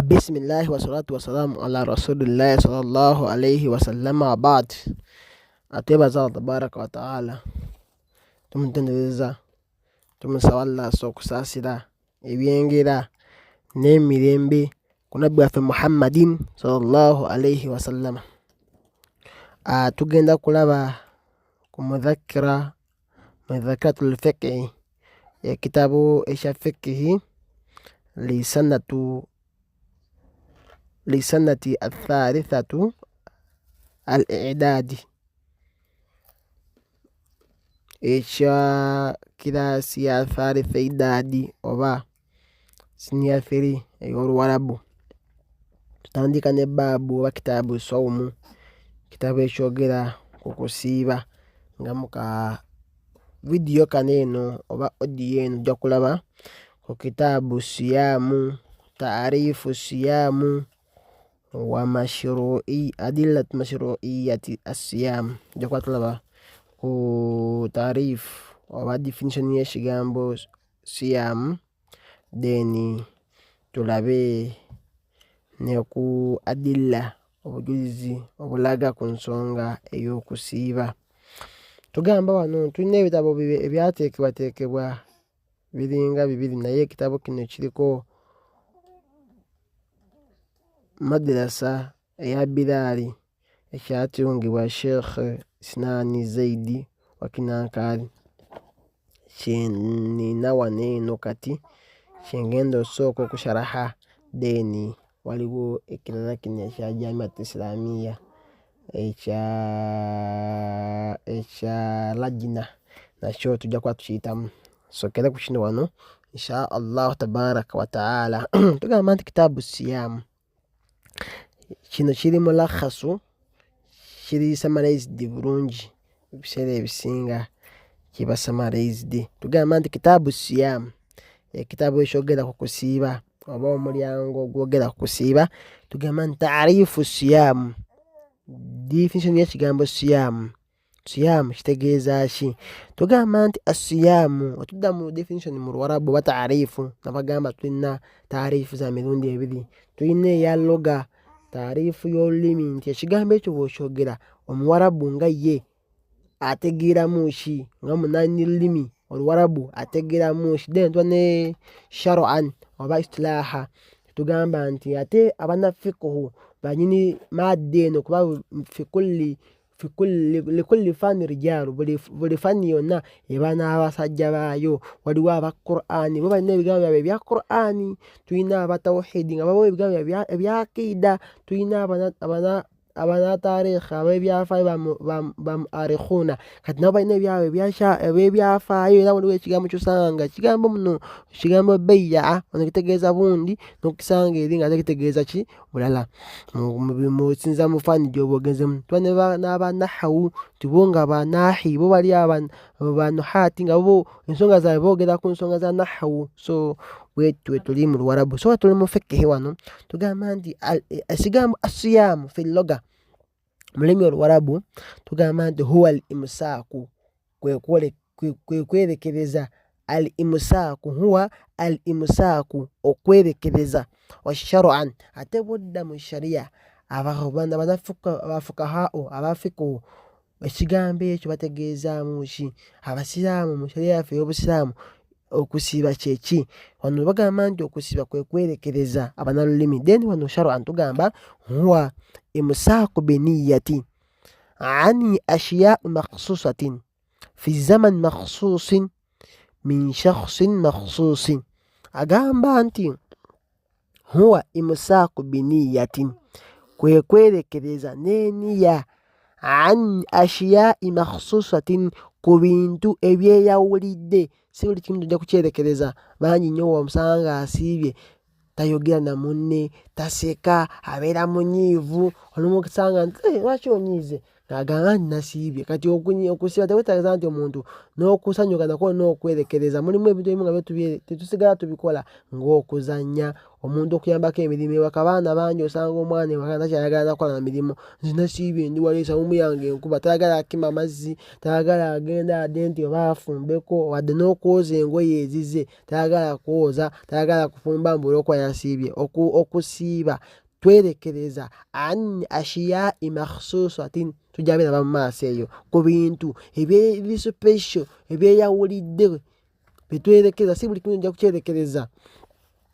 Bisimillahi wasalatu wasalamu ala rasulillahi sallallahu alaihi wasallama wabaad. Twebaza Allah tabaraka wataala, tumutendereza, tumusaba Allah assa okusaasira ebyengera n'emirembe ku nabbi waffe Muhammadin sallallahu alaihi wasallama. Tugenda kulaba ku mudhakira mudhakiratul fiqhi, ekitabo ekya fikihi lisanatu lisanati athalithatu al idadi, ekya kiraasi ya thalitha idadi oba siniya 3 ey'oluwarabu. Tutandika ne baabu oba kitaabu saumu, kitabo ekyogera ku kusiiba. Nga muka vidiyo kano eno oba odiyo eno ojja kulaba ku kitaabu siyamu, taarifu siyamu wa mashrui adillat mashruiyati asiyamu. Ojja kuba tulaba ku taarifu oba definition y'ekigambo siyamu, then tulabe ne ku adilla, obujulizi obulaga ku nsonga ey'okusiiba. Tugamba wano tulina ebitabo ebyateekebwateekebwa biringa bibiri, naye ekitabo kino kiriko madrasa eya Bilaali ekyatungibwa Sheikh Sinani Zaidi Wakinankaali, kyenina wano eno kati kyengenda osooka okusharaha. Then waliwo ekirala kino ekya Jamiat Islamia ekya Lajina, nakyo tujja kuba tukiyitamu. Sookere ku kino wano insha Allahu tabaraka wataala. Tugamba nti kitaabu siyamu kino kiri mulakhasu, kiri summarized bulungi, ebiseera ebisinga kiba summarized. Tugamba nti kitaabu siyamu, ekitabo ekyogera ku kusiiba oba omulyango ogwogera ku kusiiba. Tugamba nti taarifu siyamu, definition y'ekigambo siyamu, siyamu kitegeeza ki? Tugamba nti asiyamu, otudda mu definition mu Luwarabu oba taarifu, nabagamba tulina taarifu za mirundi ebiri. Tulina eya loga, taarifu y'olulimi, nti ekigambo ekyo bw'okyogera omuwarabu nga ye ategeeramu ki, nga munannyini lulimi oluwarabu ategeeramu ki. Then tuba ne sharan oba istilaha, tugamba nti ate abanafiqhu banyini madda eno, kuba fi likulli fani rijaalu, buli fani yonna eba n'abasajja baayo. Waliwo aba Qur'ani, bo balina ebigambo byabwe ebya Qur'ani, tulina aba tawhidi nga bawa ebigambo byabwe ebya aqida, tulina abanataarikh ab'ebyafaayo bamuarikhuna, kati nabo balina ebyabwe ebyebyafaayo. Era waliwo ekigambo ky'osanga nga kigambo muno kigambo beiyaa, ono kitegeeza bundi, n'okisanga eri nga ate kitegeeza ki bulala musinza mu fani gy'oba ogenzemu. Tuba n'abanahawu, nti bo nga banahi, bo bali banuhaati, nga bo ensonga zaabwe boogera ku nsonga za nahawu. So bwetyo tuli mu Luwarabu. So tuli mu fikihi wano, tugamba nti ekigambo asiyamu fi loga, mu lulimi Oluwarabu, tugamba nti huwa al imsaaku, kwe kwerekereza. Al imsaaku, huwa al imsaaku, okwerekereza. Washaran, ate bwodda mu sharia, abafukahao abafiqhu, ekigambo ekyo bategeezaamu ki? Abasiraamu mu sharia yaffe ey'obusiraamu okusiiba kyeki? Wano bagamba nti okusiiba kwe kwerekereza, abanalulimi. Then wano sharan tugamba huwa imsaaku biniyati ani ashiyau makhsusatin fi zaman makhsusin min shakhsin makhsusin. Agamba nti huwa imsaaku biniyatin, kwe kwerekereza n'eniya, an ashiyai makhsusatin, ku bintu ebyeyawulidde. Si buli kimu tojja kukyerekereza. Bangi nnyo wamusanga asiibye tayogera na munne, taseka, abeera munyiivu. Olumu okusanga nti lwaki onyiize? Ng'agamba nti nasiibye. Kati okusiiba tekwetaagisa nti omuntu n'okusanyuka nakwo n'okwerekereza. Mulimu ebintu ebimu nga byo tetusigala tubikola ng'okuzannya, omuntu okuyambako emirimu ewaka. Abaana bangi osanga omwana ewaka takyayagala nakukola na mirimu. Nze nasiibye ndi wali esawumu yange enkuba, tayagala akima mazzi, tayagala agenda ade nti oba afumbeko, wadde n'okwoza engoye ezize tayagala kwoza, tayagala kufumba mbu olw'okuba yasiibye. Okusiiba twerekereza an ashiyai makhsusatin, tujja biraba mu maaso eyo, ku bintu ebiri special ebyeyawulidde byetwerekereza, si buli kimu ojja kukyerekereza.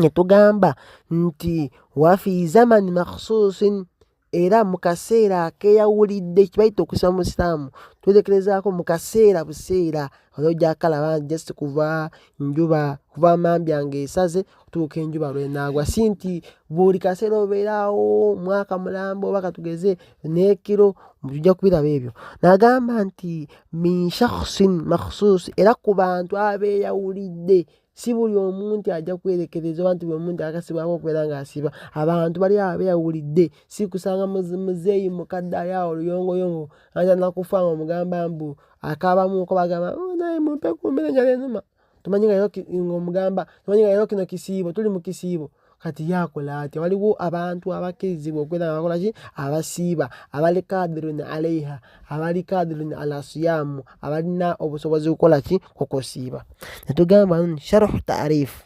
Ne tugamba nti wafi zamani makhsusin, era mu kaseera akeyawulidde, kibayita okusiba mu Busiraamu, twerekerezaako mu kaseera buseera, oli ojja kukalaba nti just kuva njuba, kuva mambya ng'esaze okutuuka enjuba lw'enaagwa, si nti buli kaseera obeeraawo mwaka mulamba oba katugeze n'ekiro, tujja kubiraba ebyo. N'agamba nti min shakhsin makhsuus, era ku bantu abeeyawulidde, si buli omu nti ajja kwerekereza oba nti buli omu nti akasibwako okubeera ng'asiba. Abantu bali awo abeeyawulidde, si kusanga muzeeyi mukadde ali awo oluyongoyongo ayinza nakufa ng'omugamba mbu akaabamuuko, bagamba oh, naye mumpe ku mmere enjala enuma. Tumanyi nga leero ng'omugamba, tumanyi nga leero kino kisiibo, tuli mu kisiibo. Kati ye akola atya? Waliwo abantu abakkirizibwa okubeera nga bakola ki? Abasiiba, abali kadirun alaiha, abali kadirun ala siyamu, abalina obusobozi kukola ki? Kukusiiba. Ne tugamba nti sharhu taarifu,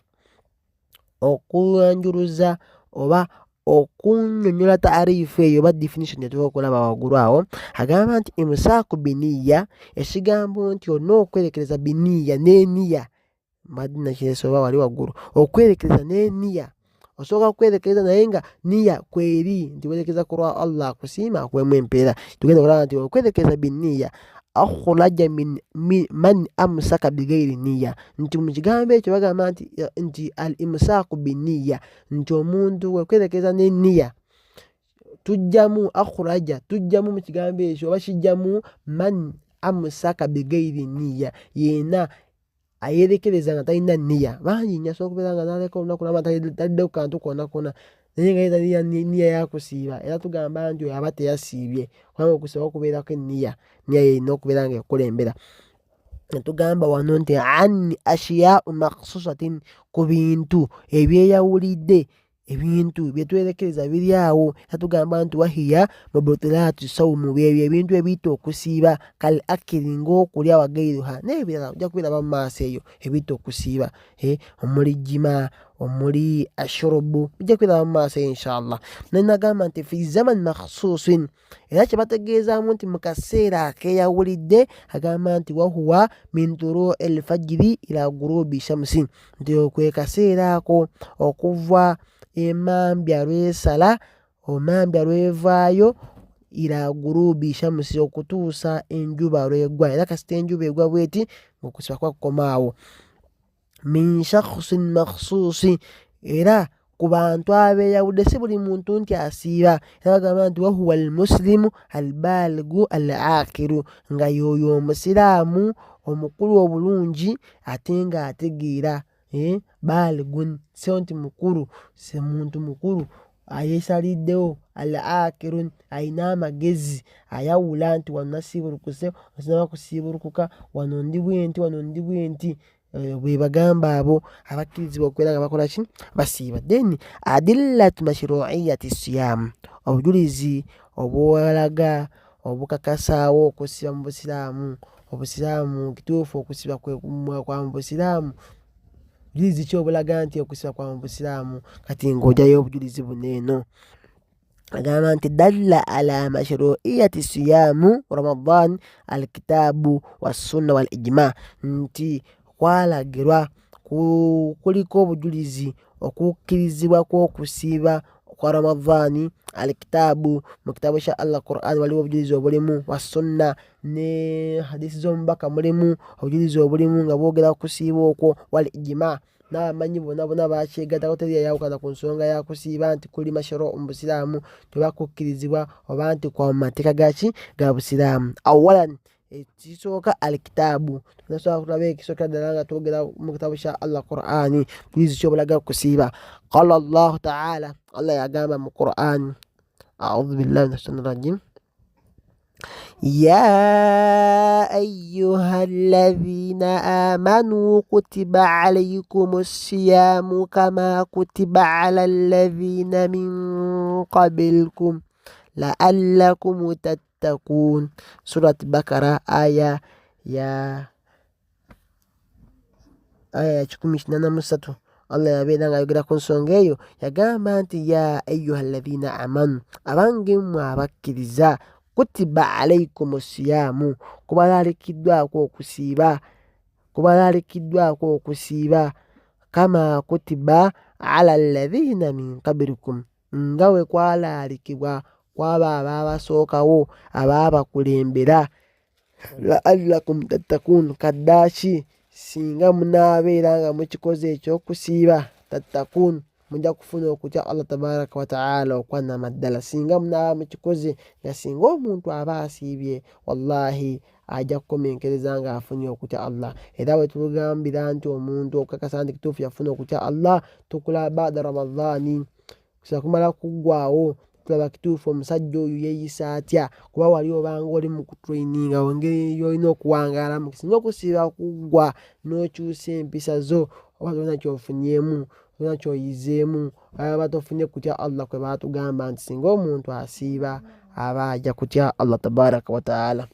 okuwanjuluza oba okunnyonnyola taarifu eyo oba definition gye tuba okulaba waggulu awo, agamba nti imsaaku biniya, ekigambo nti olina okwerekereza biniya n'eniya, mbadde nakirese oba wali waggulu, okwerekereza n'eniya, osooka kwerekereza naye nga niya kweri nti werekeza ku lwa Allah akusiima akuwemu empeera. Tugenda okulaba nti okwerekereza biniya akhraja min man amsaka bigairi niya, nti mu kigambo ekyo bagamba nti al imsaaku biniya, nti omuntu okwerekereza n'eniya tujjamu akhraja, tujjamu mu kigambo ekyo oba kijjamu man amsaka bigairi niya, yenna ayerekereza nga talina niya. Bangi nnyo asobola okubeera nga n'aleka olunaku lwama talidde ku kantu konna konna, naye nga ye talina niya ya kusiiba. Era tugamba nti oyo aba teyasiibye, kubanga okusiiba kubeerako enniya, niya y'erina okubeera nga ekulembera. Ne tugamba wano nti an ashiyau makhsusatin, ku bintu ebyeyawulidde, ebintu bye twerekereza biri awo. Era tugamba nti wahiya mubtilaatu sawumu, byebyo ebintu ebiyita okusiiba, kal akili, ng'okulya, wagairuha n'ebirala, ojja kubiraba mu maaso eyo ebiyita okusiiba, omuli jima, omuli ashurubu, ojja kubiraba mu maaso eyo inshallah. Ne nagamba nti fi zaman makhsusin, era kye bategeezaamu nti mu kaseera akeeyawulidde, agamba nti wahuwa min turui lfajiri ila gurubi shamsi, nti kwe kaseera ako okuva emambya lwesala, omambya lwevaayo, ila gurubi shamsi, okutuusa enjuba lwegwa. Era kasita enjuba egwa bweti ng'okusiba kuba kukoma awo. Min shakhsin makhsusi, era ku bantu abeeyawudde, si buli muntu nti asiiba. Era bagamba nti wahuwa almusilimu albaligu al aqiru, nga y'oyo omusiraamu omukulu obulungi ate ng'ategeera. Baligun so nti mukulu, si muntu mukulu ayeesaliddewo, al aqirun alina amagezi, ayawula nti wano nasiibulukuse, sinaba kusiibulukuka, wano ndi bwenti, wano ndi bwenti. Bwe bagamba abo abakkirizibwa okubeera nga bakola ki? Basiiba. Then adillatu mashruiyati siyamu, obujulizi obwalaga obukakasaawo okusiba mu Busiraamu. Obusiraamu kituufu okusiba kwa mu Busiraamu. Bujulizi ki obulaga nti okusiba kwa mu Busiraamu? Kati ng'ojayo obujulizi buno eno, agamba nti dalla ala mashruiyati siyamu Ramadan alkitabu wassunna wal ijma, nti kwalagirwa kuliko obujulizi okukkirizibwa kw'okusiiba kwa Ramadhani, alkitaabu mu kitabo kya Allah Quran waliwo obujulizi obulimu, wassunna ne hadisi z'omubaka mulimu obujulizi obulimu nga bwogera ku kusiiba okwo, wal ijma n'abamanyi bonna bonna bakyegattako, teri yayawukana ku nsonga ya kusiiba nti kuli mashru mu Busiraamu, tebakukkirizibwa oba nti kwa mu mateeka gaki ga Busiraamu. Awalan ekisooka alkitaabu, tunasobola kulaba ekisookera ddala nga twogera mu kitabo kya Allah Qur'ani, bujulizi ki obulaga kusiiba. Qala Allahu taala, Allah yagamba mu Qur'ani, audhu billahi minash shaitani rajim, Ya ayuha alladhina amanu kutiba alaikum siyamu kama kutiba ala alladhina min qabilkum laallakum tattakun. Surat Bakara aya ya aya ya 183. Allah yabeera ng'ayogera ku nsonga eyo, yagamba nti ya ayuha alladhina amanu, abange mmwe abakkiriza, kutiba alaikum siyamu, kubalalikiddwako okusiiba, kubalalikiddwako okusiiba, kama kutiba ala alladhina min qablikum, nga we kwalaalikibwa kwabo abaabasookawo abaabakulembera, laallakum tattakun, kaddaaki singa munaabeera nga mukikoze ekyokusiiba, tattakun, mujja kufuna okutya Allah tabaraka wataala okwanamaddala. Singa munaaba mukikoze, nga singa omuntu aba asiibye, wallahi ajja kukomenkereza nga afunye okutya Allah. Era bwe tugambira nti omuntu okukakasa nti kituufu yafuna okutya Allah, tukula baada Ramadhani, kusa kumala kuggwawo tulaba kituufu omusajja oyo yeeyisa atya, kuba wali obanga oli mu kutraininga engeri gy'olina okuwangaalamu. Singa okusiiba kuggwa n'okyusa empisa zo, oba tolina ky'ofunyeemu, tolina ky'oyizeemu, aba tofunye kutya Allah kwe baatugamba nti singa omuntu asiiba aba ajja kutya Allah tabaraka wataala.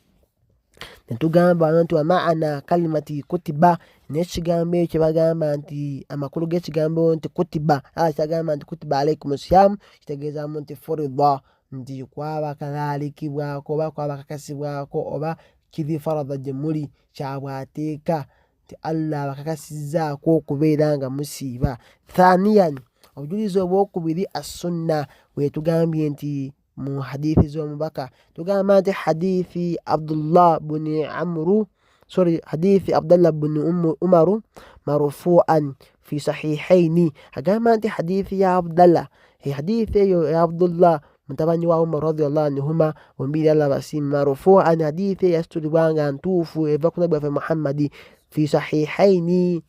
Ne tugamba wano nti wamaana kalimati kutiba, n'ekigambo ekyo kye bagamba nti amakulu g'ekigambo nti kutiba, Allah kyagamba nti kutiba alaikum siyamu, kitegeezaamu nti furida, nti kwabakalaalikibwako oba kwabakakasibwako oba kiri faradha gye muli, kyabwateeka nti Allah abakakasizzaako okubeera nga musiiba. Thaniyan, obujulizi obwokubiri assunna, bwe tugambye nti mu hadithi z'omubaka tugamba nti hadithi Abdullah buni Amru, sorry, hadithi Abdullah buni Umaru marufuan fi sahihaini, agamba nti hadithi ya Abdullah, hadithi eyo ya Abdullah mutabani wa Umar radhiyallahu anhuma, bombiri Allah basiima, marufuan, hadithi eyasitulibwa nga ntuufu eva ku nabbi waffe Muhammadi, fi sahihaini,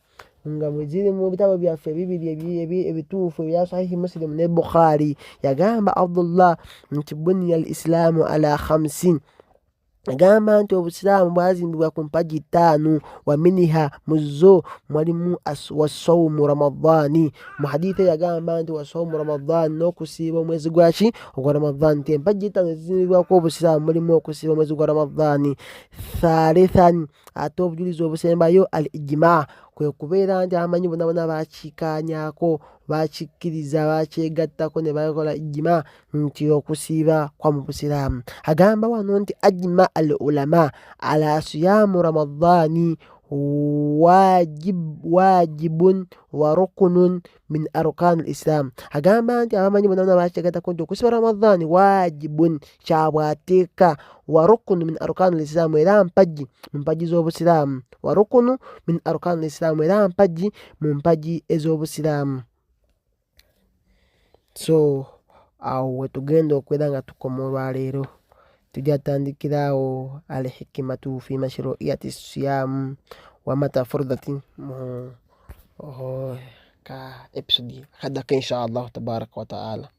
nga mweziri mu bitabo byaffe bibiri ebituufu ebya Sahihi Muslim ne Bukhari. Yagamba Abdullah nti buniya al islaamu ala khamsin, agamba nti obusiraamu bwazimbibwa ku mpagi ttaano, wa miniha, mu zo mulimu wasawumu Ramadhani. Mu hadithi yagamba nti wasawumu Ramadhani, n'okusiiba omwezi gwaki ogwa Ramadhani, nti empagi ttaano ezizimbibwako obusiraamu mulimu okusiiba omwezi gwa Ramadhani. Thalithan, ate obujulizi obusembayo al ijma, kwe kubeera nti abamanyi bonna bonna bakiikaanyaako, bakikkiriza, bakyegattako ne bakola ijma nti okusiiba kwa mu busiraamu. Agamba wano nti ajma al ulama ala siyamu Ramadhani wajibun wa rukunun min arkan al islam. Agamba nti abamanyi bonna bonna bakyegattako nti okusiiba Ramadhani wajibun, kyabwateeka, wa rukunu min arkan al islam, era mpagi mu mpagi z'obusiraamu, wa rukunu min arkan al islam, era mpagi mu mpagi ez'obusiraamu. So awo wetugenda okubeera nga tukoma olwaleero, tujja tandikirawo al hikimatu fi mashruiyati siyamu wa mata furdati mu ka episode akaddako insha Allahu tabaraka wataala.